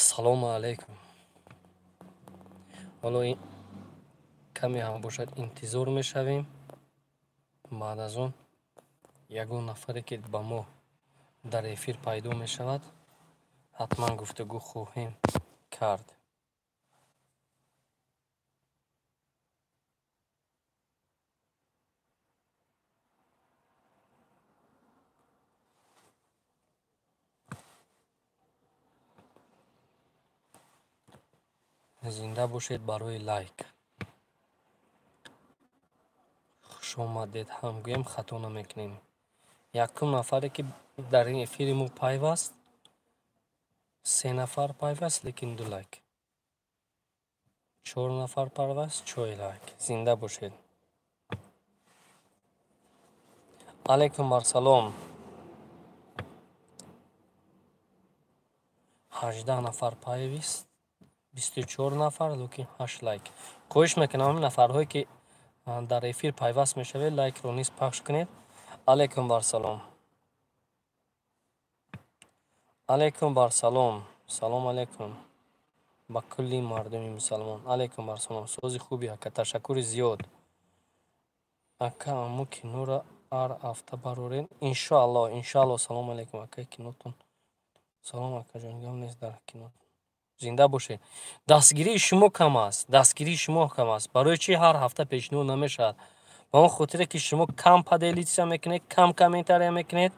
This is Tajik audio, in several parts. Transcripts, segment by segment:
Салому алайкум. Ҳоло каме ҳам бошад интизор мешавем. Баъд аз он ягон нафаре ки ба мо дар эфир пайдо мешавад, ҳатман гуфтугӯ хоҳем кард. Зинда бошед барои лайк. Хушомадед ҳам гӯем, хато намекунем. Якум нафаре ки дар ин эфири мо пайваст, 3 нафар пайваст, лекин 2 лайк. 4 нафар пайваст, 4 лайк. Зинда бошед. Алайкум ассалом. 18 нафар пайваст, 24 нафар, лекин 8 лайк. Хоҳиш мекунам нафарҳое ки дар эфир пайваст мешавед, лайкро низ пахш кунед. Алайкум ассалом. Алайкум ассалом. Салом алайкум ба кулли мардуми мусалмон. Алайкум ассалом. Сози хуби ака, ташаккури зиёд. Ака, аммо киноро ҳар ҳафта барорем. Иншоаллоҳ, иншоаллоҳ. Салом алайкум ака, кинотон. Салом акаҷон, гап нест дар кино. Зинда бошед. Дастгирии шумо кам аст. Дастгирии шумо кам аст. Барои чӣ ҳар ҳафта пешниҳод намешавад? Ба он хотире ки шумо кам поделитсия мекунед, кам комментария мекунед,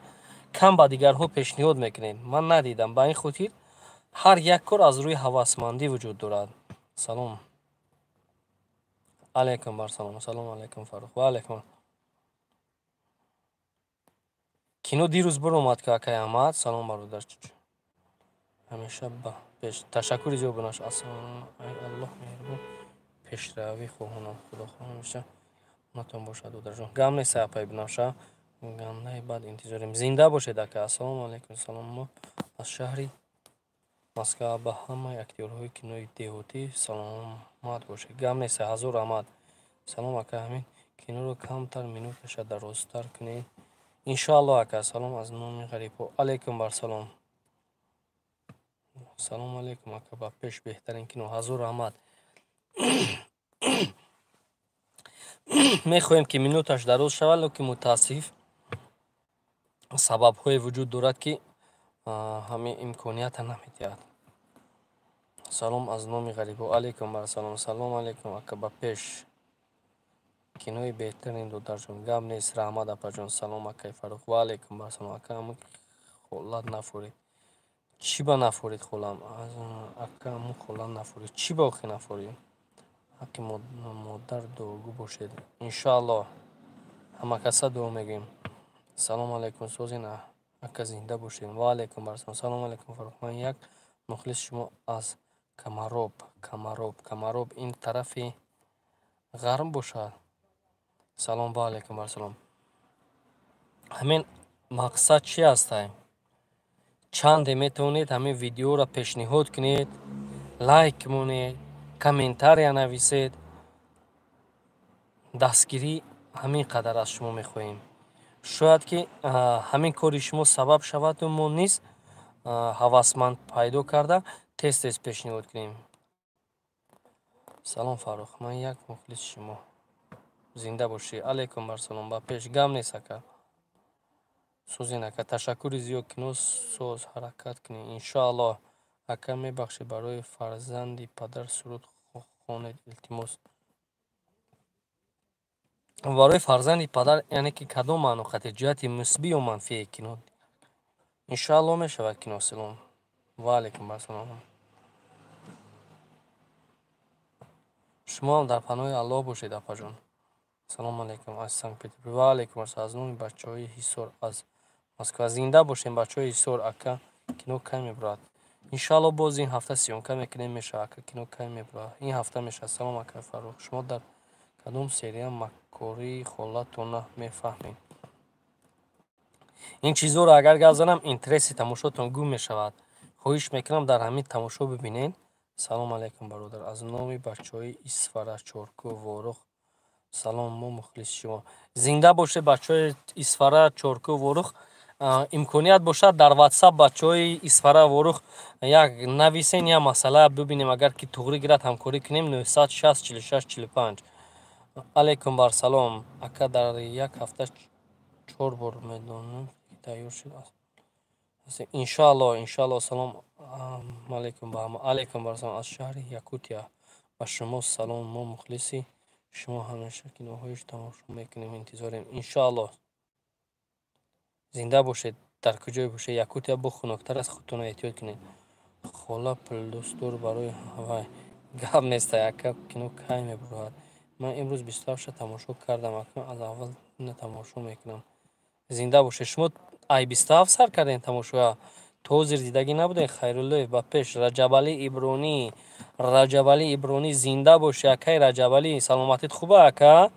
кам ба дигарҳо пешниҳод мекунед. Ман надидам. Ба ин хотир ҳар як кор аз рӯи ҳавасмандӣ вуҷуд дорад. Салом алайкум барсалом. Салом алайкум Фаррух. Ва алайкум. Кино дирӯз биромад ки акай Аҳмад. Салом бародар. Ҳамеша ба пеш. Ташаккури зиёд бинаш. Ассалому ай Аллоҳ меҳрубон. Пешравӣ хоҳонам. Худо хоҳ ҳамеша натон бошад додарҷон. Гам нест апай бинаша. Гандаи бад интизорем. Зинда бошед ака. Ассалому алайкум. Салом мо аз шаҳри Москва ба ҳамаи актёрҳои кинои деҳотӣ саломат бошед. Гам нест, ҳазор раҳмат. Салом ака, ҳамин киноро камтар минуташа дарозтар кунед. Иншоаллоҳ ака. Салом аз номи ғарибҳо. Алайкум барсалом. Салом алайкум ака, ба пеш беҳтарин кино. Ҳазор раҳмат. Мехоҳем ки минуташ дароз шавад, лекин мутаассиф сабабҳое вуҷуд дорад ки ҳамин имконията намедиҳад. Салом аз номи ғарибҳо. Алайкум барсалом. Салом алайкум ака, ба пеш. Кинои беҳтарин додарҷон. Гап нест, раҳмат апаҷон. Салом акай Фаррух. Ва алайкум барсалом. Ака, ҳамун холат нафуред. Чӣ ба нафуред холам? Ака, ҳамун холат нафуред. Чӣ ба охи нафуред? Ҳаққи модар дуогӯ бошед. Иншоаллоҳ ҳама каса дуо мегӯем. Салом алайкум созин ака, зинда бошед. Ва алайкум барсалом. Салом алайкум Фаррух. Ман як мухлиси шумо аз Камароб. Камароб, Камароб ин тарафи ғарб бошад. Салом ва алайкум барсалом. Ҳамин мақсад чи ҳастай? Чанде метавонед ҳамин видеоро пешниҳод кунед, лайк монед, комментария нависед. Дастгирӣ ҳамин қадар аз шумо мехоҳем. Шояд ки ҳамин кори шумо сабаб шаваду мо низ ҳавасманд пайдо карда тез-тез пешниҳод кунем. Салом Фаррух, ман як мухлиси шумо. Зинда бошӣ. Алайкум барсалом. Ба пеш. Гам нест ака. Сӯзин ака, ташаккури зиёд. Кино соз ҳаракат кунед. Иншоаллоҳ. Ака, мебахшед, барои фарзанди падар суруд хонед, илтимос. Барои фарзанди падар, яъне ки кадом маъно қати ҷиҳати мусбӣ ё манфие кино? Иншоаллоҳ мешавад кино. Салом. Ва алайкум ассалом. Шумо ҳам дар паноҳи Аллоҳ бошед апаҷон. Салом алайкум аз Санкт-Петербург. Ва алайкум ассалом аз номи бачаҳои Ҳисор аз Москва. Зинда бошем бачаҳои Ҳисор. Ака, кино кай мебурад? Иншоаллоҳ боз ин ҳафта съёмка мекунем, мешавад. Ака, кино кай мебурад? Ин ҳафта мешавад. Салом ака Фаррух. Шумо дар кадом серия маккории холатона мефаҳмед? Ин чизҳоро агар гап занам, интереси тамошотон гум мешавад. Хоҳиш мекунам дар ҳамин тамошо бибинед. Салом алайкум бародар. Аз номи бачаҳои Исфара, Чоркӯ, Ворух. Салом, мо мухлиси шумо. Зинда бошед бачаҳои Исфара, Чоркӯ, Ворух. Имконият бошад, дар WhatsApp бачаҳои Исфара, Ворух як нависен, як масъала бибинем, агар ки туғрӣ гирад, ҳамкорӣ кунем. 960 46 45. Алайкум барсалом, ака. Дар як ҳафта чор бор медонам, тайёр шуд, иншоалло, иншоалло. Салом алайкум ба ҳама. Алайкум барсалом, аз шаҳри Якутия ба шумо салом. Мо мухлиси шумо, ҳамеша киноҳои тамошо мекунем, интизорем, иншоалло. Зинда бошед, дар куҷое бошед. Якутия бо хунуктар аст, худтонро эҳтиёт кунед. Хола плюсдор барои вай гап неста. Ака, кино кай мебурояд? Ман имрӯз 27-ша тамошо кардам, акнун аз аввал ина тамошо мекунам. Зинда бошед. Шумо ай 27 сар кардем тамошоя, то ҳозир дидагӣ набудем. Хайруллоев, ба пеш. Раҷабалӣ Ибронӣ, Раҷабалӣ Ибронӣ, зинда бошӣ, акаи Раҷабалӣ. Саломатит хуба, ака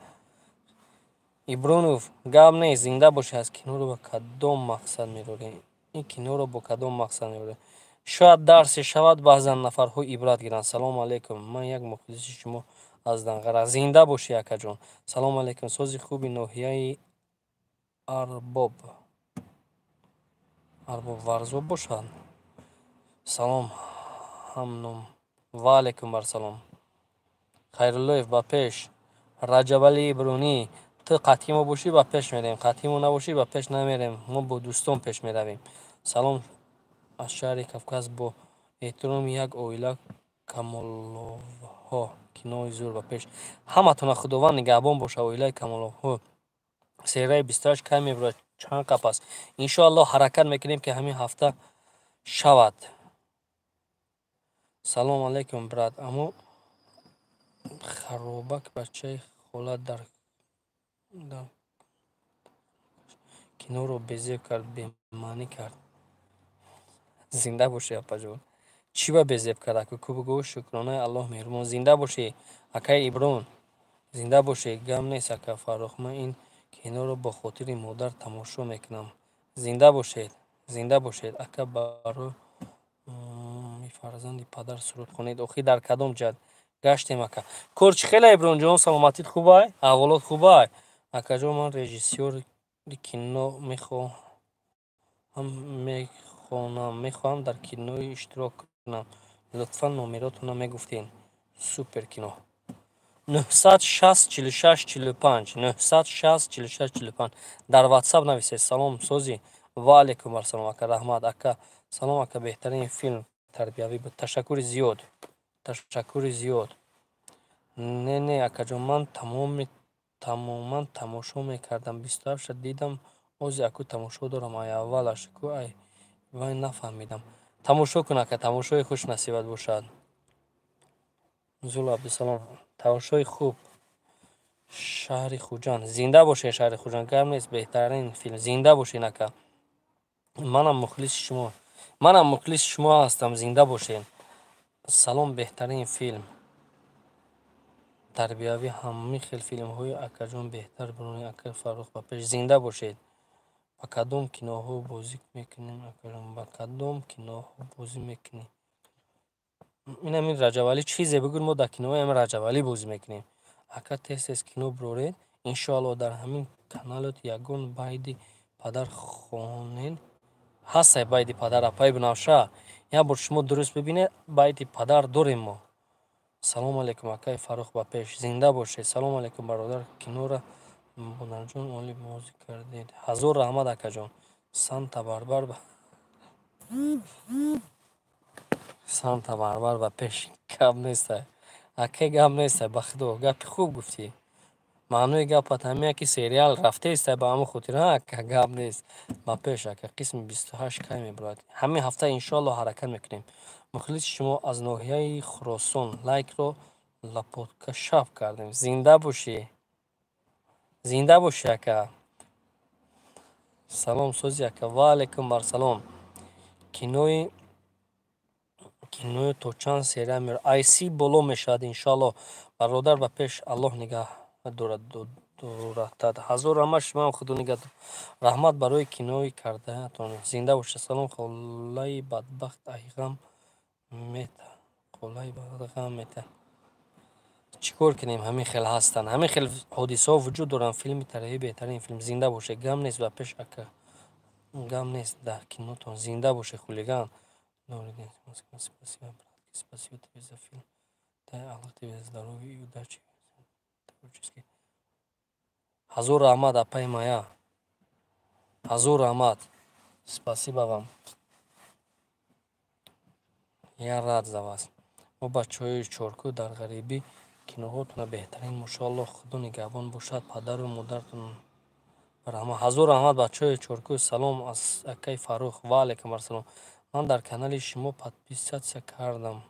Ибронов? Гап нест, зинда бошӣ. Аз киноро ба кадом мақсад мерорем? Ин киноро бо кадом мақсад мерорем? Шояд дарсе шавад, баъзан нафарҳо ибрат гиранд. Салому алайкум, ман як мухлиси шумо аз Данғара. Зинда бошӣ, акаҷон. Салому алайкум, сози хуби, ноҳияи Арбоб, Арбоб Варзоб бошад. Салом ҳамном. Ва алайкум барсалом. Хайруллоев, ба пеш. Раҷабали Ибрунӣ, ту қатъи мо бошӣ, ба пеш мерем, қатъи мо набошӣ, ба пеш намерем. Мо бо дӯстон пеш меравем. Салом аз шаҳри Кавказ, бо эҳтироми як оила Камоловҳо. Кинои зур, ба пеш. Ҳаматона Худованд нигаҳбон боша, оилаи Камоловҳо. Серияи 28 кай мебурад? Чанд қап аст? Иншоаллоҳ, ҳаракат мекунем, ки ҳамин ҳафта шавад. Салом алайкум, брат. Аммо харобак бачаи хола дар киноро безеб кард, бемаънӣ кард. Зинда бошӣ, апаҷон. Чӣ ба безеб кард, ака? Ку бигӯ. Шукронаи Аллоҳ, меҳрубон. Зинда бошӣ, акаи Иброн, зинда бошӣ. Гап нест, ака Фаррух. Ман ин киноро бо хотири модар тамошо мекунам. Зинда бошед, зинда бошед. Ака, барои фарзанди падар суруд хонед. Охир дар кадом ҷиҳат гаштем, ака? Кор чӣ хела, Ибронҷон? Саломатит хубай? Аҳволот хубай, акаҷон? Ман режиссёри кино мехоҳам, мехонам, мехоҳам дар кинои иштирок кунам. Лутфан номеротонро мегуфтед. Супер кино. 960 46 45, 960 46 45 дар WhatsApp нависед. Салом, созӣ? Ва алайкум ассалом, ака, раҳмат, ака. Салом, ака, беҳтарин филм тарбиявӣ буд. Ташаккури зиёд, ташаккури зиёд. Не, не, акаҷон, ман тамоман тамошо мекардам, 27-ша дидам, ози аку тамошо дорам, ай аввалаш ку, ай вай нафаҳмидам. Тамошо кун, ака, тамошои хуш насибат бошад. Зулу Абдусалом, тамошои хуб. Шаҳри Хуҷанд, зинда бошед, шаҳри Хуҷанд. Гап нест, беҳтарин филм. Зинда бошед, ака. Манам мухлиси шумо, манам мухлиси шумо ҳастам. Зинда бошед. Салом, беҳтарин филм тарбиявӣ. Ҳамин хел филмҳои акаҷон беҳтар биронед, ака Фаррух, ба пеш. Зинда бошед. Ба кадом киноҳо бозӣ мекунем, акаҷон? Ба кадом киноҳо бозӣ мекунӣ? Инамин Раҷабалӣ чизе бигӯ, мо дар кинои ҳамин Раҷабалӣ бозӣ мекунем. Ака, тез тез кино бироред, иншоалло. Дар ҳамин каналот ягон байди падар хонен ҳастай? Байди падар, апаи Бинавша, як бор шумо дуруст бибинед, байди падар дорем мо. Салому алайкум, акаи Фаррух, ба пеш. Зинда бошед. Салому алайкум, бародар, киноро модарҷон олӣ бозӣ кардед. Ҳазор раҳмат, акаҷон. Санта Барбар, Санта Барбар, ба пеш. Гап нестай, ака, гап нестай, ба худо, гапи хуб гуфтӣ. Маънои гапат ҳамия, ки сериал рафтаестай, ба ҳамон хотир, ака. Гап нест, ба пеш, ака. Қисми 28 кай мебурад? Ҳамин ҳафта, иншоалло, ҳаракат мекунем. Мухлиси шумо аз ноҳияи Хуросон. Лайкро лапотка шаб кардем. Зинда бошӣ, зинда бошӣ, ака. Салом, сози, ака? Ва алайкум барсалом. Кинои то чанд серия меёрад? Айси боло мешавад, иншоалло. Бародар, ба пеш, Аллоҳ нигаҳ дорад, доратад. Ҳазор раҳмат, шумоам худо нигаҳ. Раҳмат барои кинои кардаатон. Зинда бошед. Салом, холаи бадбахт айғам мета, холаи бадғам мета. Чӣ кор кунем, ҳамин хел ҳастанд, ҳамин хел ҳодисаҳо вуҷуд доранд. Филми тарбиявӣ, беҳтарин филм. Зинда бошед. Гап нест, ба пеш, ака. Гам нест дар кинотон. Зинда бошед, хулиган. Добрый день, Москва. Спасибо, братки. Спасибо тебе за фильм. Дай Аллах тебе здоровья и удачи. Творческий. Ҳазор раҳмат, апаи Мая. Ҳазор раҳмат. Спасибо вам. Я рад за вас. Мо бачаҳои Чоркӯ дар ғарибӣ киноҳотона беҳтарин, мошоалло, Худо нигаҳбон бошад падару модаратон. Раҳмат, ҳазор раҳмат, бачаҳои Чоркӯ. Салом аз акаи Фаррух. Ва алайкум ассалом. Ман дар канали шумо подписаться кардам.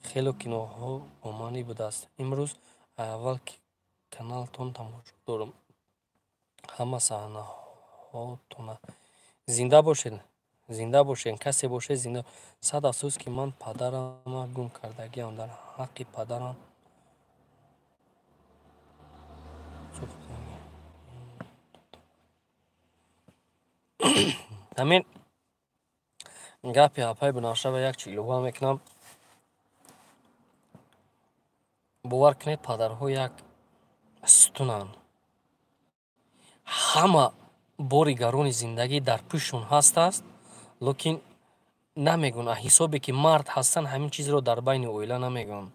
Хело киноҳо бомаънӣ будааст. Имрӯз аввал каналтон тамошо дорам. Ҳама саҳнаҳотона. Зинда бошед. Зинда бошед. Касе бошед зинда. Сад афсӯс, ки ман падарама гум кардагиам. Дар ҳаққи падарам сӯхтагӣ. Ҳамин гапи апаи Бунафшаба як чи илова мекунам. Бовар кунед, падарҳо як сутунанд. Ҳама бори гарони зиндагӣ дар пуштшон ҳастааст, лекин намегӯянд. Ҳисобе ки мард ҳастанд, ҳамин чизро дар байни оила намегӯянд.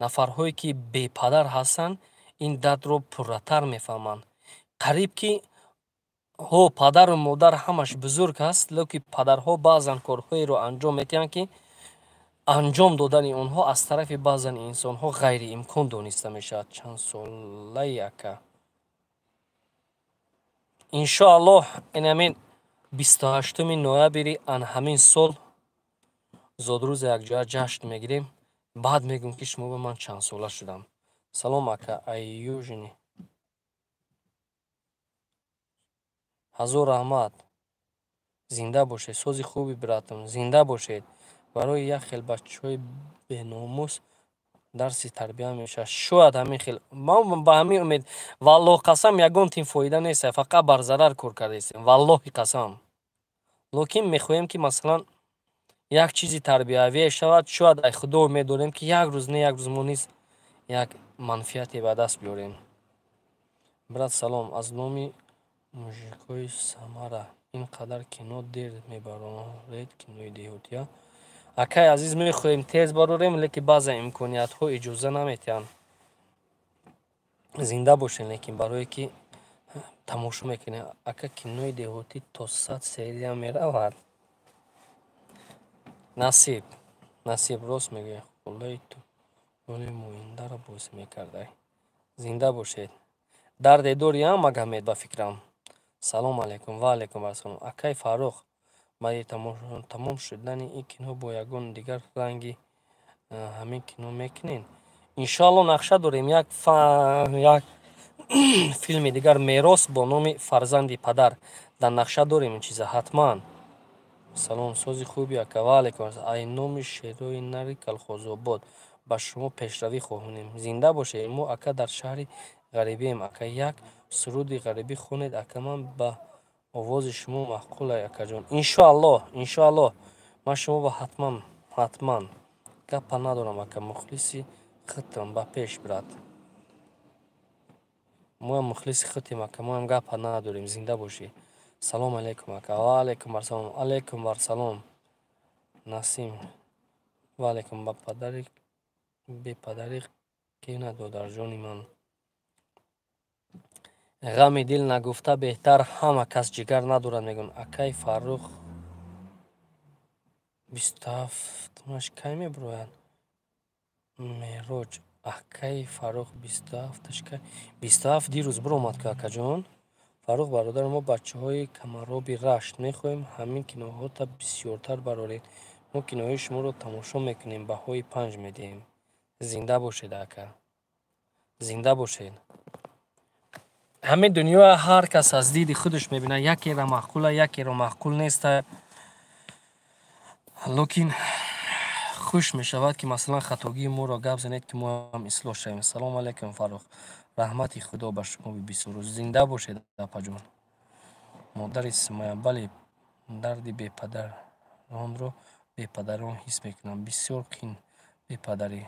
Нафарҳое ки бепадар ҳастанд, ин дардро пурратар мефаҳманд. Қариб ки ҳо падару модар ҳамаш бузург ҳаст, лекин падарҳо баъзан корҳоеро анҷом медиҳанд, ки анҷом додани онҳо аз тарафи баъзан инсонҳо ғайриимкон дониста мешавад. Чанд солаи ака? Иншоаллоҳ, ин ҳамин 28 ноябри ан ҳамин сол зодрӯза якҷоя ҷашн мегирем. Баъд мегӯм, ки шумо ба ман чанд сола шудам. Салом, ака, аюжини. Ҳазор раҳмат. Зинда бошед. Сози хуби братам. Зинда бошед. Барои як хел бачаҳои беномус дарси тарбия мешавад. Шояд ҳамин хел. Ман ба ҳамин умед, валлоҳ қасам, ягон тин фоида нест, фақат бар зарар кор кардаистем. Валлоҳи қасам. Лекин мехоҳем, ки масалан як чизи тарбиявие шавад. Шояд ай Худо умед дорем, ки як рӯз не як рӯз мо низ як манфиате ба даст биёрем. Брат, салом аз номи мужикои Самара. Ин қадар кино дер мебароред, кинои деҳотия. Акай азиз, мехоҳем тез барорем, лекин баъзан имкониятҳо иҷоза наметиҳанд. Зинда бошем, лекин барое ки тамошо мекунем. Ака, кинои деҳотӣ то 100 серия меравад. Насиб, насиб, рост мегӯяд. Хуллаи ту роли муиндаро бозӣ мекардай. Зинда бошед. Дарде дори Магомед, ба фикрам. Салом алайкум. Ва алайкум ассалом. Акай Фаррух, баъди тамом шудани ин кино бо ягон дигар ранги ҳамин кино мекунед? Иншоалло, нақша дорем як филми дигар, мерос бо номи Фарзанди падар. Дар нақша дорем ин чиза ҳатман. Салом, сози хуби, ака. Ва алайкум. Ай номи шерои нари Калхозобод ба шумо пешравӣ хоҳонем. Зинда бошед. Мо, ака, дар шаҳри ғарибием. Ака, як суруди ғарибӣ хонед, ака, ман ба овози шумо маъқулай, акаҷон. Иншоаллоҳ, иншоаллоҳ, ман шумо ба ҳатман, ҳатман. Гапа надорам, ака, мухлиси худтам. Ба пеш, брат. Моям мухлиси худтем, ака, моям гапа надорем. Зинда бошӣ. Салом алейкум, ака. Ва алейкум ассалом. Алейкум ассалом. Насим. Ва алейкум. Ба падари бепадарӣ қина, додарҷони ман. Ғами дил нагуфта беҳтар, ҳама кас ҷигар надорад, мегӯянд. Акай Фаррух, 27-умаш кай мебирояд? Мероҷ. Акаи Фаррух, 27-аш кай? 27 дирӯз биромад ку, акаҷон. Фаррух бародар, мо бачаҳои Камароби Рашт мехоҳем ҳамин киноҳота бисёртар бароред. Мо киноҳои шуморо тамошо мекунем, баҳои 5 медиҳем. Зинда бошед, ака. Зинда бошед. Ҳамин дунё ҳар кас аз диди худаш мебинад. Якеро маъқула, якеро маъқул неста. Лекин хуш мешавад, ки масалан хатогии моро гап занед, ки мо ҳам ислоҳ шавем. Салому алайкум, Фаррух. Раҳмати Худо ба шумо бисурӯз. Зинда бошед, апаҷон. Модари Сумайя, бале, дарди бепадаронро бепадарон ҳис мекунанд. Бисёр қин бепадарӣ.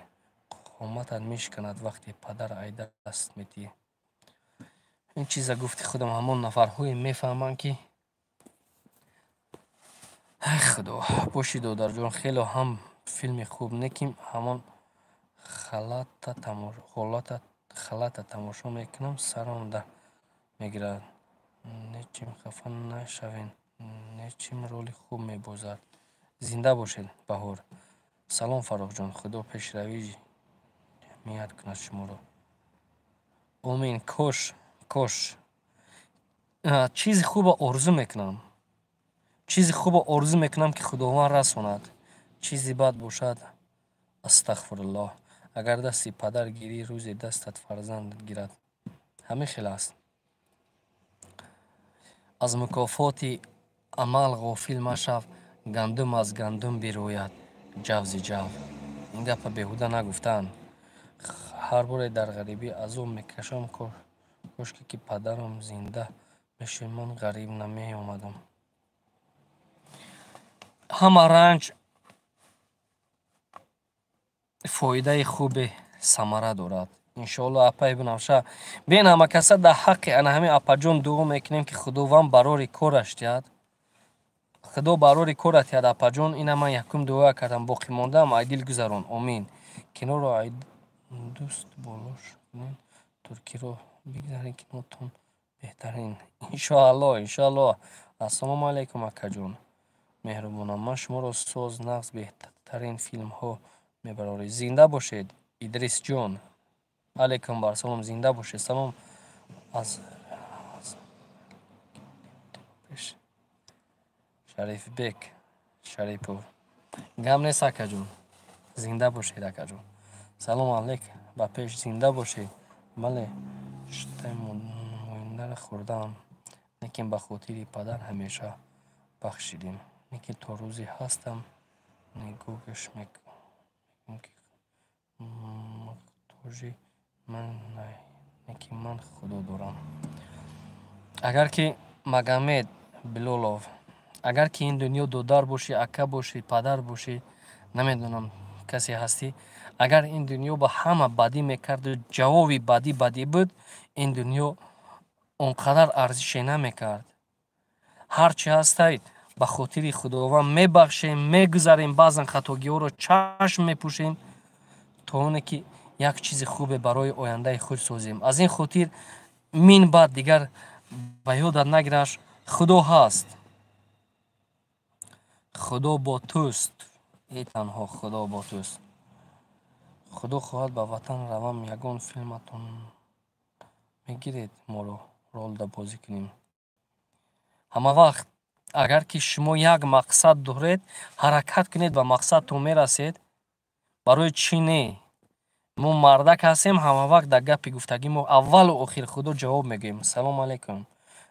Қоматат мешиканад, вақте падар ай даст медиҳӣ. Ин чиза гуфти худам ҳамон нафарҳое мефаҳманд, ки Ай худо, боши додарҷон, хело ҳам филми хуб, лекин ҳамон халата тамошо мекунам, сарам дард мегирад. Нечим хафа нашавен, нечим роли хуб мебозад. Зинда бошед, Баҳор. Салом, Фаррухҷон, Худо пешравии ҷамъият кунад шуморо. Омин. Кош, кош. Чизи хуба орзу мекунам. Чизи хуба орзу мекунам, ки Худованд расонад. Чизи бад бошад, астағфируллоҳ. Агар дасти падар гирӣ, рӯзе дастат фарзанд гирад. Ҳамин хел аст. Аз мукофоти амал ғофил машав, гандум аз гандум бирӯяд, ҷавзи ҷав. Ин гапа беҳуда нагуфтаанд. Ҳар боре дар ғарибӣ азоб мекашам, кошке ки падарам зинда мешуд, ман ғариб намеомадам. Ҳама ранҷ фоидаи хубе самара дорад. Иншоалло, апаи Бинавша, бин, ҳама каса дар ҳаққи ана ҳамин апаҷон дуо мекунем, ки Худованд барори кораш диҳад. Худо барори корат диҳад, апаҷон. Ина ман якум дуо кардам, боқӣ мондаам айдил гузарон. Омин. Киноро ай дӯст болош кунед, туркиро бигзаред, кинотон беҳтарин. Иншоалло, иншоалло. Ассалому алайкум, акаҷон меҳрубонам, ман шуморо соз, нағз, беҳтарин филмҳо мебароред. Зинда бошед, Идрисҷон. Алайкум барсалом, зинда бошед. Салом аз Шарифбек Шарипов. Гам нест, акаҷон, зинда бошед, акаҷон. Салом алейк, ба пеш, зинда бошед. Бале, штаи моиндаро хӯрдаам, лекин ба хотири падар ҳамеша бахшидем. Лекин то рӯзе ҳастам нигоҳаш мекунам, ки муҳтоҷи ман най, лекин ман Худо дорам. Агар ки Магомед Билолов, агар ки ин дунё додар бошӣ, ака бошӣ, падар бошӣ, намедонам, касе ҳастӣ, агар ин дунё ба ҳама бадӣ мекарду ҷавоби бадӣ бадӣ буд, ин дунё он қадар арзише намекард. Ҳар чи ҳастай, ба хотири Худованд мебахшем, мегузарем, баъзан хатогиҳоро чашм мепӯшем, то оне ки як чизи хубе барои ояндаи худ созем. Аз ин хотир мин баъд дигар ба ёдат нагираш. Худо ҳаст, Худо бо туст, и танҳо Худо бо туст. Худо хоҳад, ба ватан равам, ягон филматон мегиред, моро ролда бозӣ кунем. Ҳама вақт агар ки шумо як мақсад доред, ҳаракат кунед, ба мақсадтон мерасед. Барои чӣ не? Мо мардак ҳастем, ҳама вақт дар гапи гуфтагӣ мо аввалу охир Худо ҷавоб мегӯем. Салому алайкум,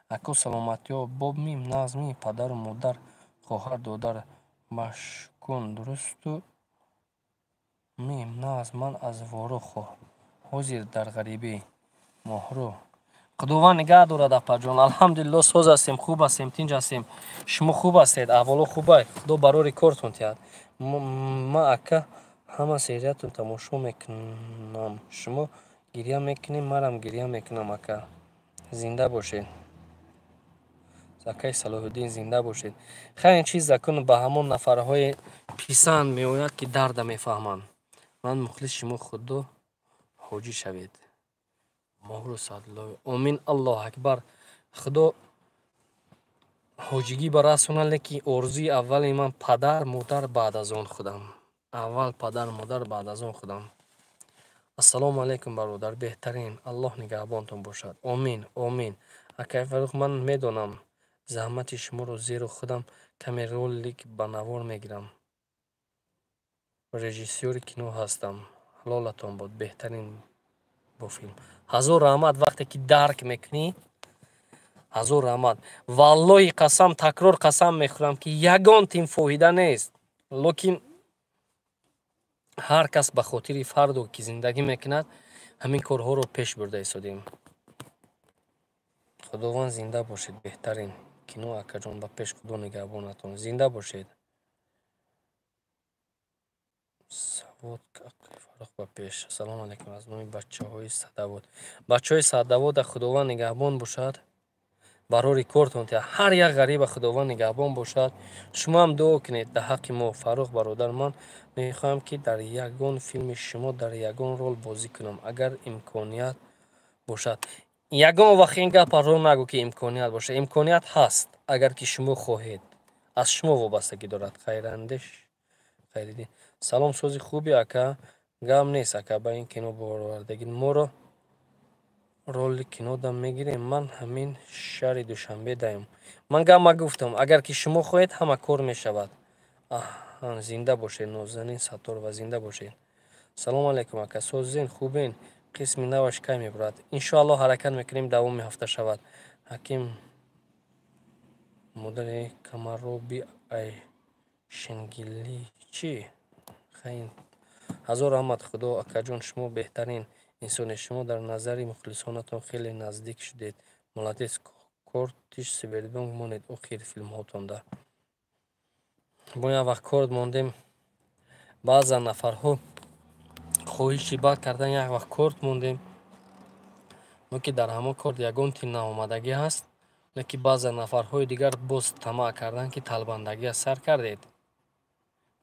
ако, саломатиё бобми, нағзми, падару модар, хоҳар, додар машкун дурусту ми, нағз. Ман аз Ворух, ҳозир дар ғарибӣ, Моҳрӯ. Худованд нигаҳ дорад, апаҷон. Алҳамдулилло, соз ҳастем, хуб ҳастем, тинҷ ҳастем. Шумо хуб ҳастед? Аҳволо хубай? Худо барори кортон диҳад. Ма, ака, ҳама сериятон тамошо мекунам. Шумо гиря мекунем, манам гиря мекунам, ака. Зинда бошед, акаи Салоҳиддин, зинда бошед. Хайр, ин чиз закун ба ҳамон нафарҳое писанд меояд, ки дарда мефаҳманд. Ман мухлиси шумо, Худо ҳоҷӣ шавед. Моҳру Саъдуллоев, омин, Аллоҳу акбар. Худо ҳоҷигӣ ба расонад, лекин орзуи аввали ман падар, модар, баъд аз он худам. Аввал падар, модар, баъд аз он худам. Ассалому алайкум, бародар, беҳтарин, Аллоҳ нигаҳбонтон бошад. Омин, омин. Акай Фаррух, ман медонам заҳмати шуморо, зеро худам каме ролик ба навор мегирам, режиссёри кино ҳастам. Ҳалолатон бод, беҳтарин бо филм. Ҳазор раҳмат. Вақте ки дарк мекунӣ, ҳазор раҳмат. Валлоҳи қасам, такрор қасам мехӯрам, ки ягон тим фоида нест, лекин ҳар кас ба хотири фарду ки зиндагӣ мекунад, ҳамин корҳоро пеш бурда истодем. Худованд, зинда бошед, беҳтарин кино, акаҷон, ба пеш, Худо нигаҳбонатон. Зинда бошед. Савод, Фаррух, ба пеш. Ассалому алайкум, аз номи бачаҳои Садавод. Бачаҳои Садавода Худованд нигаҳбон бошад. Барори кортон тия. Ҳар як ғариба Худованд нигаҳбон бошад. Шумо ҳам дуо кунед дар ҳаққи мо. Фаррух бародар, ман мехоҳам, ки дар ягон филми шумо дар ягон рол бозӣ кунам, агар имконият бошад. Ягон вақт ин гапаро нагӯ, ки имконият бошад. Имконият ҳаст, агар ки шумо хоҳед, аз шумо вобастагӣ дорад. Хайрандеш Хайриддин, салом, сози хуби, ака? Гап нест, ака, ба ин кино баровардагӣ моро роли кинода мегирем. Ман ҳамин шаҳри Душанбе даем. Ман гап ма гуфтам, агар ки шумо хоҳед, ҳама кор мешавад. Зинда бошед, Нозанин Сатторова, зинда бошед. Салому алайкум, ака, созен, хубен? Қисми наваш кай мебурад? Иншоаллоҳ, ҳаракат мекунем, давоми ҳафта шавад. Ҳаким, модари камароби ай шенгилӣ чӣ? Ҳазор раҳмат Худо, акаҷон, шумо беҳтарин инсонед. Шумо дар назари мухлисонатон хеле наздик шудед, молодец. Кортиш Сбербанк монед охири филмҳотонда. Мо як вақт корт мондем, баъзан нафарҳо хоҳиши бад кардан, як вақт корт мондем мо, ки дар ҳамон корт ягон тин наомадагӣ ҳаст, лекин баъзан нафарҳои дигар боз тамаъ карданд, ки талбандагӣ аз сар кардед,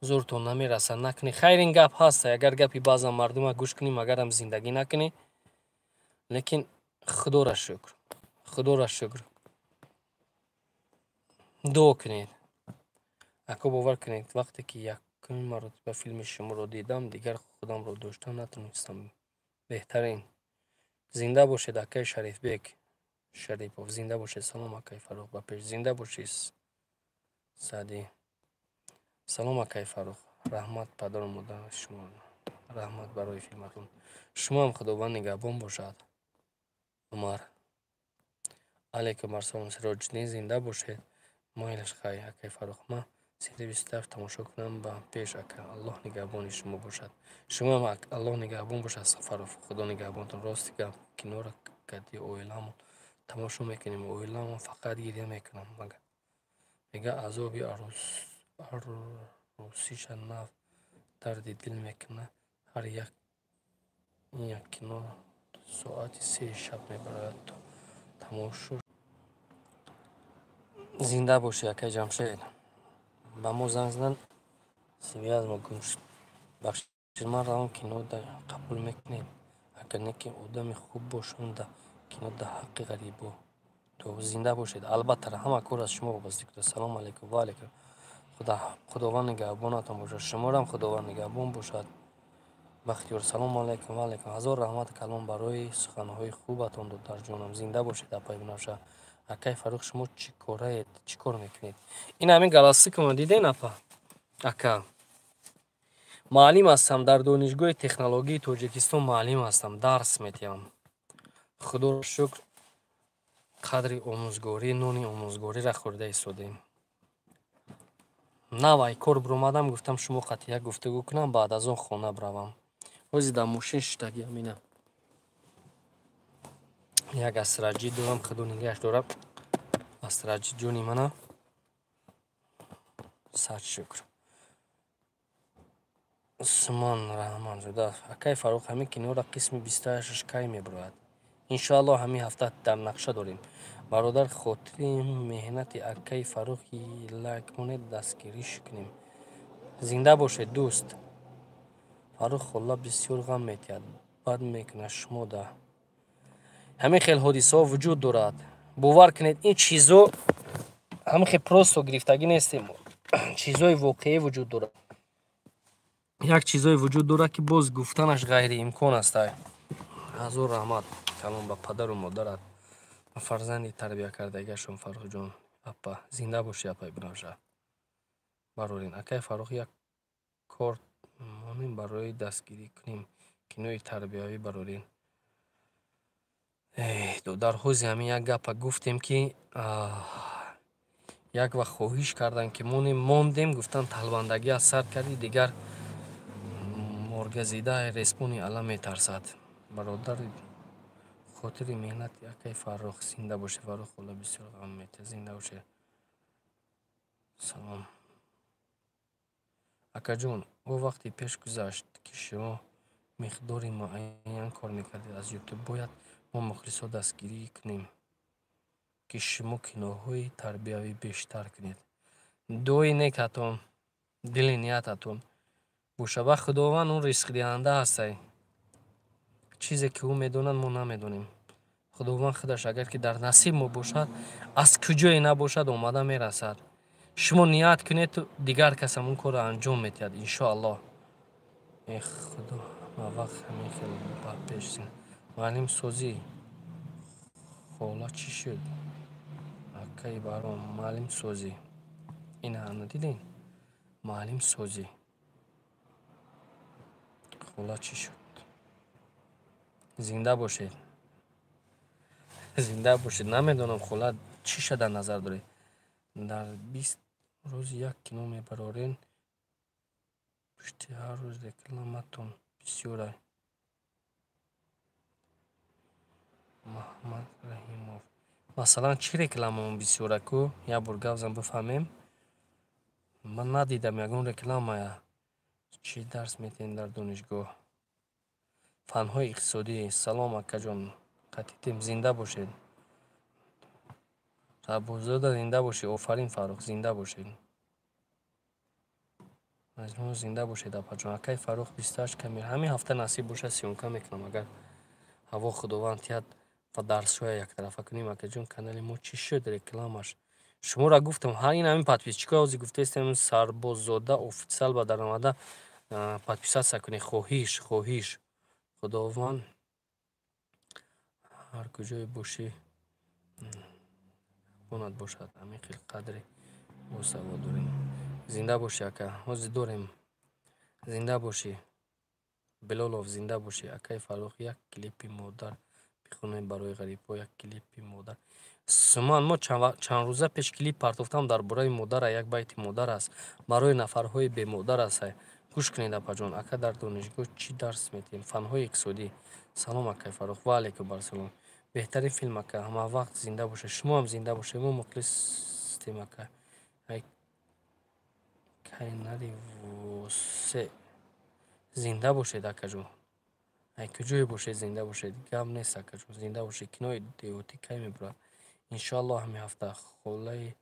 зӯртон намерасад, накунӣ. Хайр, ин гап ҳаст, агар гапи баъзан мардума гӯш кунӣ, магарам зиндагӣ накунӣ. Лекин Худоро шукр, Худоро шукр. Дуо кунед, ако. Бовар кунед, вақте ки якумин маротиба филми шуморо дидам, дигар худамро дошта натонистам. Беҳтарин, зинда бошед, акаи Шарифбек Шарипов, зинда бошед. Салом, акаи Фаррух, ба пеш, зинда бошед. Саъдӣ, салом, акаи Фаррух, раҳмат падару модари шумо, раҳмат барои филматон. Шумоам Худованд нигаҳбон бошад. Умар, алайкум ассалом. Сироҷиддин, зинда бошед. Майлаш, хай, акаи Фаррух, ман сентябри 27 тамошо кунам. Ба пеш, ака, Аллоҳ нигаҳбони шумо бошад. Шумоам Аллоҳ нигаҳбон бошад, Сафаров, Худо нигаҳбонтон. Рости гап, киноро кади оиламон тамошо мекунем, оиламон фақат гиря мекунам. Мега азоби арӯсиша нав дарди дил мекунад. Ҳар як як кино соати 3-и шаб мебарояд, то тамошо. Зинда бошӣ, акаи Ҷамшед. Ба мо занг задан, связь мо гум шуд, бахшид. Ман равам кино қабул мекунед, агар не ки одами хуб бошам, да кино да ҳаққи ғарибо. Зинда бошед, албатта, ҳама кор аз шумо вобастагӣ дорад. Салому алайкум, ва алайкум. Худованд нигаҳбонатон бошад, шуморам Худованд нигаҳбон бошад. Бахтиёр, салому алайкум, ва алайкум. Ҳазор раҳмат калом барои суханҳои хубатон, додарҷонам, зинда бошед, апаи Бунафша. Акаи Фаррух, шумо чӣ кораед, чӣ кор мекунед? Ин ҳамин галастукама диден, апа, ака? Муаллим ҳастам, дар Донишгоҳи технологияи Тоҷикистон муаллим ҳастам, дарс медиҳам. Худоро шукр, қадри омӯзгорӣ, нони омӯзгориро хӯрда истодем. Нав ай кор биромадам, гуфтам, шумо қатъи як гуфтугӯ кунам, баъд аз он хона биравам. Ҳозир дар мошин шиштагиам. Ина як асраҷӣ дорам, Худо нигаҳаш дорад, асраҷи ҷони мана, сад шукр. Усмон Раҳмонзода, акаи Фаррух, ҳамин киноро қисми 28-аш кай мебарояд? Иншоаллоҳ, ҳамин ҳафта дар нақша дорем. Бародар, хотири меҳнати акаи Фаррух лайк монед, дастгириш кунем. Зинда бошед, дӯст. Фаррух холла бисёр ғам метиҳад, бад мекунад шумо да. Ҳамин хел ҳодисаҳо вуҷуд дорад. Бовар кунед, ин чизо ҳамин хел просто гирифтагӣ нестем, чизҳои воқеӣ вуҷуд дорад. Як чизое вуҷуд дорад, ки боз гуфтанаш ғайриимкон аст. Ҳазор раҳмат калом ба падару модарат, ба фарзанди тарбиякардагиашон. Фаррухҷон, апа, зинда бошӣ, апаи Бунафша. Барорин, акаи Фаррух, як корт монем барои дастгирӣ кунем, кинои тарбиявӣ барорин. Дар ҳози ҳамин як гапа гуфтем, ки як вақт хоҳиш карданд, ки монем, мондем, гуфтанд, талбандагӣ аз сар кардӣ, дигар моргазида респони ала метарсад. Бародар, хотири меҳнати акаи Фаррух, зинда бошед. Фаррух холла бисёр ғам метиҳад, зинда бошед. Салом, акаҷон, о вақте пеш гузашт, ки шумо миқдори муайян кор мекардед аз Ютуб. Бояд мо мухлисҳо дастгирӣ кунем. ки шумо киноҳои тарбиявӣ бештар кунед. Дуои некатон, дили ниятатон боша. Ва Худованд он ризқдиҳанда ҳастай. Чизе ки ӯ медонад, мо намедонем. Худованд худаш агар ки дар насиб мо бошад, аз куҷое набошад омада мерасад. Шумо ният кунед, дигар кас ҳамон корро анҷом медиҳад, иншоаллоҳ. Э Худо, ҳама вақт ҳамин хел ба пеш. Муаллим созӣ, хола чӣ шуд? Акаи Баҳром, муаллим созӣ. Ина дидин? Муаллим созӣ. Хола чӣ шуд? Зинда бошед. Зинда бошед. Намедонам, хола чӣ ша дар назар доред. Дар 20 рӯз як кино мебарорен, пушти ҳар рӯз рекламатон бисёрай. Маҳмад Раҳимов. Масалан, чӣ рекламаон бисёра ку? Як бор гап зан, бифаҳмем. Ман надидам ягон рекламая. Чӣ дарс медиҳем дар донишгоҳ? Фанҳои иқтисодӣ. Салом, акаҷон. Қатитем, зинда бошед. Раббозода, зинда бошед. Офарин, Фаррух, зинда бошед. Маҷнун, зинда бошед, апаҷон. Акаи Фаррух, 28 камера. Ҳамин ҳафта насиб бошад, съёмка мекунам, агар ҳаво Худованд тиҳад ва дарсҳоя яктарафа кунем. Акаҷон, канали мо чӣ шуд рекламаш? Шуморо гуфтам, ҳа, ин ҳамин подписчикҳои ҳозир гуфтаистем, Сарбоззода официал ба даромада подписаться кунед. Хоҳиш, хоҳиш. Худованд ҳар куҷое бошӣ бонад бошад. Ҳамин хел қадри босавод дорем. Зинда бошӣ, ака. Ҳозир дорем. Зинда бошӣ. Билолов, зинда бошӣ. Акаи Фаррух, як клипи модар бихонем барои ғарибҳо, як клипи модар. Суман, мо чанд рӯза пеш клип партофтам дар бораи модара, як байти модар аст. Барои нафарҳои бемодар аст. Гӯш кунед, апаҷон. Ака, дар донишгоҳ чӣ дарс медиҳем? Фанҳои иқтисодӣ. Салом, акаи Фаррух. Ва алайкум ассалом. Беҳтарин филм, ака. Ҳама вақт зинда бошед. Шумо ҳам зинда бошед. Мо мухлисем, ака. Ай кай нари восе. Зинда бошед, акаҷон. Ай куҷое бошед, зинда бошед. Гап нест, акаҷон. Зинда бошед. Кинои деҳотӣ кай мебурад? Иншоаллоҳ, ҳамин ҳафта. Холаи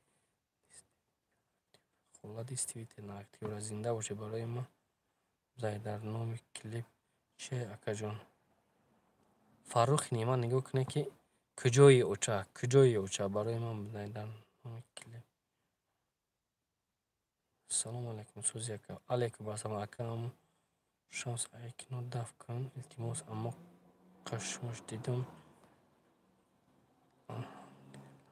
хола действительно актёра. Зинда бошед. Барои ма зай дар номи клип че, акаҷон? Фаррухи Неъмат, нигоҳ кунед, ки куҷои оча, куҷои оча барои ман дар номи клип. Салому алайкум, сӯзи ака. Алайкум ассалом, ака. Шамс, ай кино даф кун, илтимос. Аммо қашмуш дидум.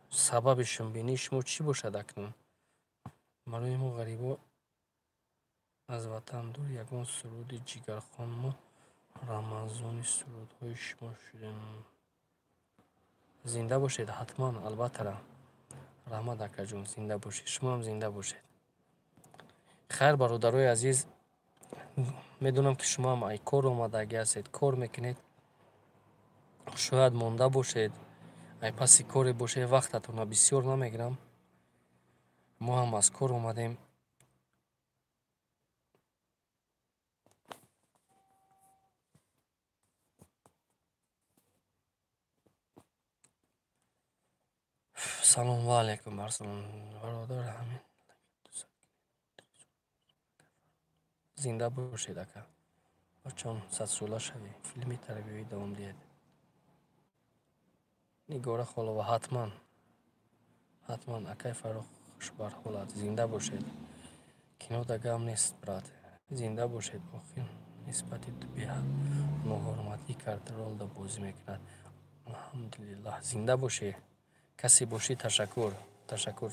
Сабаби шумбинии шумо чӣ бошад акнун? Барои мо ғарибо аз ватан дур ягон суруди ҷигархон. Мо рамазони сурудҳои шумо шудем. Зинда бошед, ҳатман, албатта. Раҳмат, акаҷон, зинда бошед. Шумо ҳам зинда бошед. Хайр, бародарои азиз, медонам, ки шумо ҳам ай кор омадагӣ ҳастед, кор мекунед, шояд монда бошед, ай паси коре бошед, вақтатонро бисёр намегирам. Мо ҳам аз кор омадем. Салом ва алайкум ассалом, бародар. Ҳамин зинда бошед, ака. Бачон, садсола шавӣ. Филми тарбиявӣ давом диҳед. Нигора Холова, ҳатман, ҳатман. Акай Фаррух, хушбарҳолат. Зинда бошед. Кинода гап нест, брат. Зинда бошед. Охир нисбати беноҳурматӣ кард, ролда бозӣ мекунад. Алҳамдулиллаҳ, зинда бошед. Касе бошӣ, ташаккур, ташаккур.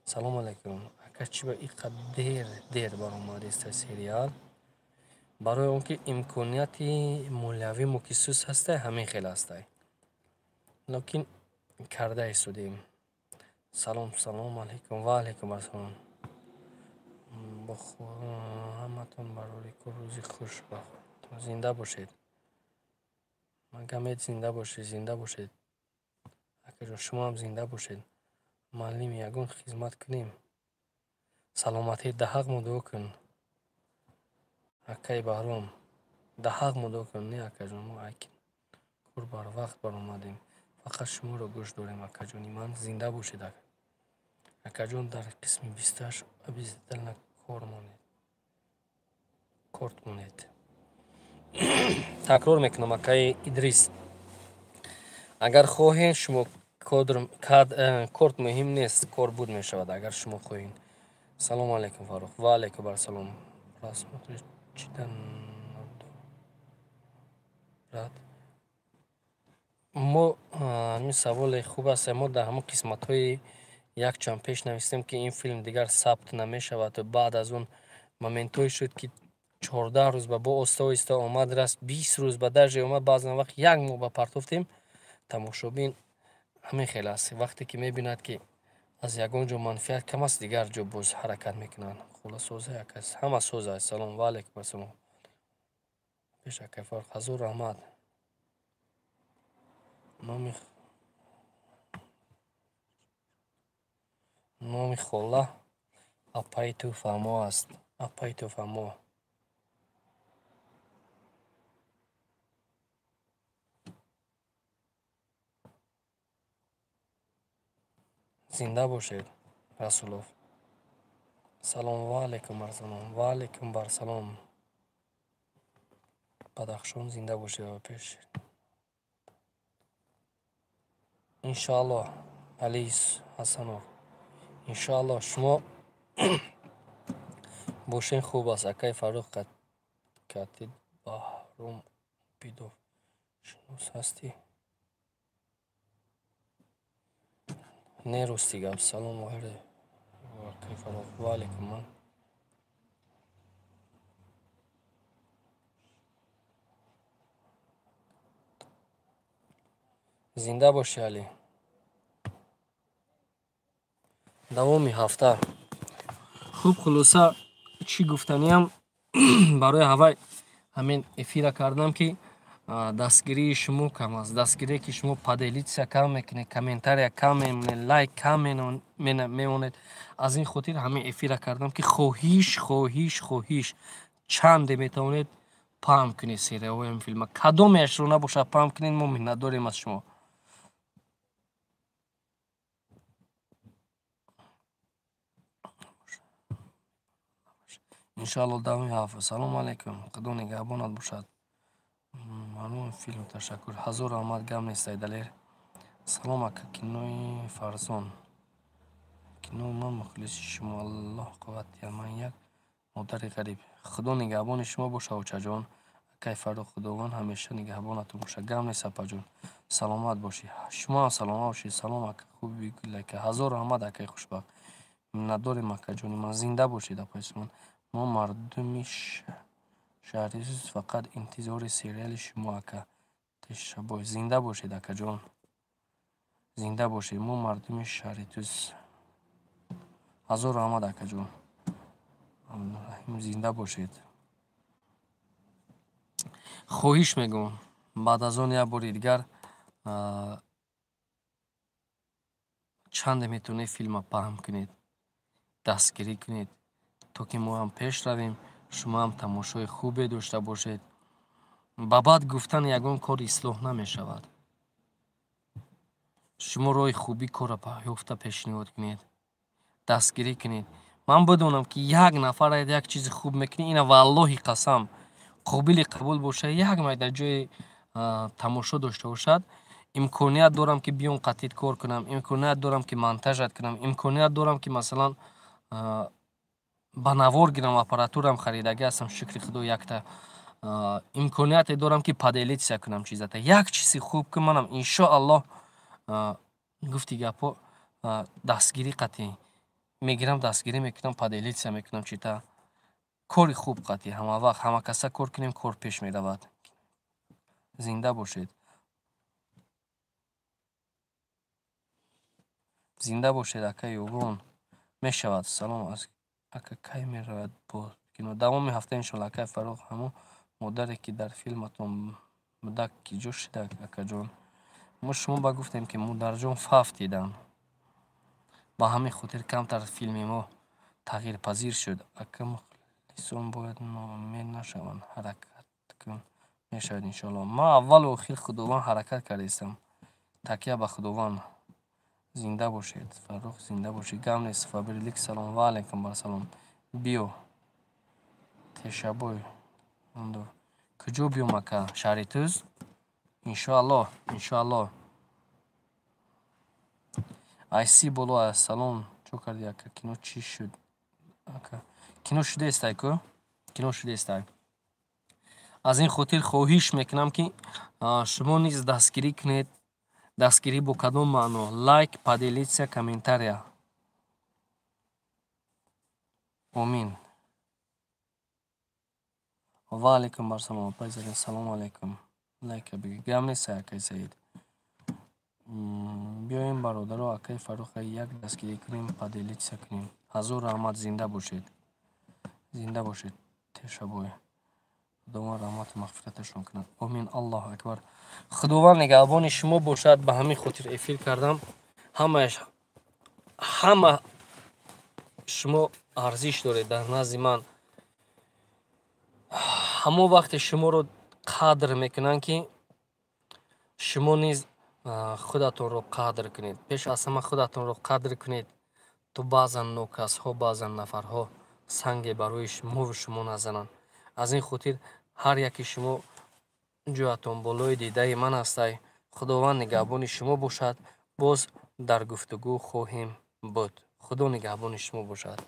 Салому алайкум, ака. Чӣ ба иқадр дер дер баромадиста сериал? Барои он ки имконияти молиявӣ мо ки сус ҳастай, ҳамин хел ҳастай, лекин карда истодем. Салом, салому алайкум. Ва алайкум ассалом. Бо ҳаматон барори кор, рӯзи хуш. Зинда бошед, Магомед, зинда бошед, зинда бошед, акаҷон. Шумо ҳам зинда бошед. Муаллим, ягон хизмат кунем? Саломатӣ. Даҳақ мо дуо кун, акаи Баҳром, даҳақ мо дуо кун. Не, акаҷон, мо кор барвақт баромадем. Фақат шуморо гӯш дорем, акаҷони ман. Зинда бошед, акаҷон. Дар қисми 28 обязательно кор монед, корт монед. Такрор мекунам, акаи Идрис, агар хоҳед шумо корт муҳим нест, кор буд мешавад, агар шумо хоҳед. Салому алайкум, Фаррух. Ва алайкум ассалом. Просмотри чидан, брат. Мо ҳамин саволе хуб аст. Мо дар ҳамон қисматҳои якчанд пеш навистем, ки ин филм дигар сабт намешавад. Баъд аз он моментҳое шуд, ки 14 рӯз ба бо оста оҳиста омад, раст 20 рӯз ба даже омад, баъзан вақт як моҳ ба партофтем. Тамошобин ҳамин хел аст, вақте ки мебинад, ки аз ягон ҷо манфиат кам аст, дигар ҷо боз ҳаракат мекунанд. Хулосоза як аст, ҳама соз аст. Салом ва алайкум ассалом. Пеш, акай Фаррух, ҳазор раҳмат. Номи хола апаи Тӯфамо аст. Апаи Тӯфамо. Зинда бошед, Расулов. Салом ва алайкум ассалом. Ва алайкум барсалом. Бадахшон, зинда бошед ва пеш. Иншоаллоҳ, Али Ҳасанов. Иншоаллоҳ, шумо бошен, хуб аст. Акаи Фаррух, катид Баҳром Обидов шинос ҳастӣ? Не, рости гап. Салом акаи Фаррух. Ва алайкум. Ман зинда бошӣ, Али. Давоми ҳафта. Хуб, хулоса, чӣ гуфтаниям, барои ҳавай ҳамин эфира кардам, ки дастгирии шумо кам аст. Дастгирие, ки шумо поделиться кам мекунед, комментария кам мемонед, лайк кам мемонед. Аз ин хотир ҳамин эфира кардам, ки хоҳиш, хоҳиш, хоҳиш, чанде метавонед паҳн кунед серияҳои ҳамин филма. Кадомеашро набошад, паҳн кунед, мо миннатдорем аз шумо. Иншоалло, давоми ҳафта. Салому алайкум, Худо нигаҳбонат бошад. Маълуми филм, ташаккур. Ҳазор раҳмат, гап нест, Айдалер. Салом, ака, кинои Фарзон. Кино, ман мухлиси шумо, Аллоҳ қувват диҳад. Ман як модари ғариб. Худо нигаҳбони шумо бошад, очаҷон. Акай Фаррух, Худованд ҳамеша нигаҳбонатон бошад. Гап нест, апаҷон. Саломат бошӣ. Шумо ҳам саломат бошед. Салом, ака, хуби гулака. Ҳазор раҳмат, акаи хушбахт. Миннатдорем, акаҷони ман. Зинда бошед, апаи Сумон. Мо мардуми шаҳри фақат интизори сериали шумо, ака Тешабой. Зинда бошед, акаҷон. Зинда бошед. Мо мардуми шаҳри Туз. Ҳазор раҳмат, акаҷон. Абдураҳим, зинда бошед. Хоҳиш мегӯм, баъд аз он як бори дигар чанде метавонед филма паҳн кунед, дастгирӣ кунед, то ки мо ҳам пеш равем, шумо ҳам тамошои хубе дошта бошед. Ба бад гуфтан ягон кор ислоҳ намешавад. Шумо роҳи хубӣ корро ёфта пешниҳод кунед, дастгирӣ кунед. Ман бидонам, ки як нафар як чизи хуб мекунӣ, ина валлоҳи қасам қобили қабул бошад, як майда ҷои тамошо дошта бошад, имконият дорам, ки биём қатид кор кунам, имконият дорам, ки монтажат кунам, имконият дорам, ки масалан ба навор гирам, аппаратурам харидагӣ ҳастам, шукри худо, якта имконияте дорам, ки поделиться кунам чизата. Як чизи хуб ки манам, иншоаллоҳ, гуфти гапҳо, дастгирӣ қатъӣ мегирам, дастгирӣ мекунам, поделиться мекунам чита. Кори хуб қатъӣ ҳама вақт ҳама каса кор кунем, кор пеш меравад. Зинда бошед. Зинда бошед, акаи Ёвон. Мешавад. Салом аз ака, кай меравад бо кино? Давоми ҳафта, иншоалло. Акаи Фаррух, ҳамон модаре, ки дар филматон будак, ки ҷо шида, акаҷон? Мо шумо ба гуфтем, ки модарҷон фавтиданд. Ба ҳамин хотир камтар филми мо тағйирпазир шуд. Ака, мухлисон бояд ноумед нашаванд, ҳаракат кун, мешавад, иншоалло. Ман аввалу охир, Худованд, ҳаракат кардаистам. Такя ба Худованд. Зинда бошед, Фаррух, зинда бошед. Гап нест, Фаберлик. Салом. Ва алайкум ассалом. Биё, Тешабой. Куҷо биём, ака? Шаҳри Туз? Иншоаллоҳ, иншоаллоҳ. Айси боло. Ассалом, чо кардӣ, ака? Кино чӣ шуд, ака? Кино шудаестай ку, кино шудаестай. Аз ин хотир хоҳиш мекунам, ки шумо низ дастгирӣ кунед. Дастгирӣ бо кадом маъно? Лайк, поделиться, комментария. Омин. Ва алайкум ассалом, апай Зарин. Салому алайкум. Лайка бигир. Гап нест, акай Саид. Биёем, бародаро, акаи Фарруха як дастгирӣ кунем, поделиться кунем. Ҳазор раҳмат, зинда бошед, зинда бошед, Тешабой. Худованд раҳмату мағфираташон кунад. Омин. Аллоҳу акбар. Худованд нигаҳбони шумо бошад. Ба ҳамин хотир эфир кардам. Ҳамааш, ҳама шумо арзиш доред дар назди ман. Ҳамон вақте шуморо қадр мекунанд, ки шумо низ худатонро қадр кунед. Пеш аз ҳама худатонро қадр кунед, то баъзан нокасҳо, баъзан нафарҳо санге барои мову шумо назананд. Аз ин хотир ҳар яки шумо ҷоятон болои дидаи ман ҳастай. Худованд нигаҳбони шумо бошад. Боз дар гуфтугӯ хоҳем буд. Худо нигаҳбони шумо бошад.